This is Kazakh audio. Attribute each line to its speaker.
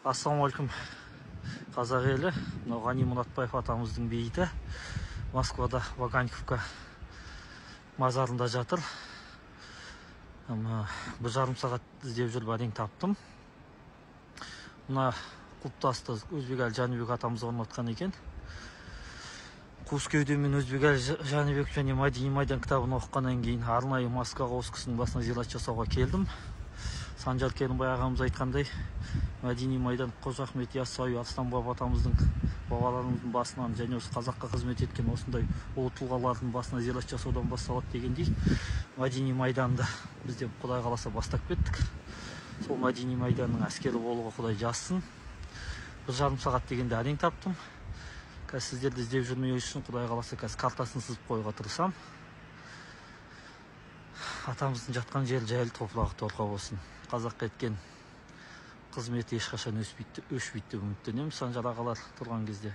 Speaker 1: Ассалаумағалейкум, қазақ елі. Мынау Ғани Мұратбаев атамыздың бейіті Москвада, Ваганьковка мазарында жатыр. 1,5 сағат іздеп жүріп әрең таптым. Мына құлпытасты Өзбекәлі Жәнібек атамыз орнатқан екен. Қуыс кеудемен Өзбекәлі Жәнібек және Мәдени майдан кітабын оқығаннан кейін арнайы Москваға осы кісінің басына зиярат жасауға келдім. Санжар Керімбай ағамыз айтқандай, Мәдени майдан Қожа Ахмет Яссауи, Арыстан баб атамыздың, бабаларымыздың басынан және осы қазаққа қызмет еткен осындай ұлы тұлғалардың басына зиярат жасаудан басталады дегендей, Мәдени майданды біз де, Құдай қаласа, бастап кеттік. Сол Мәдени майданның әскері болуға Құдай жазсын. 1,5 сағат дегенде әрең таптым. Қазір сіздерді іздеп жүрмеу үшін, Құдай қаласа, қазір картасын сызып қоюға тырысамын. Атамыздың жатқан жері жайлы, топырағы торқа болсын. Қазаққа еткен қызметі ешқашан өшпейді деп үміттенемін, Санжар ағалар тұрған кезде.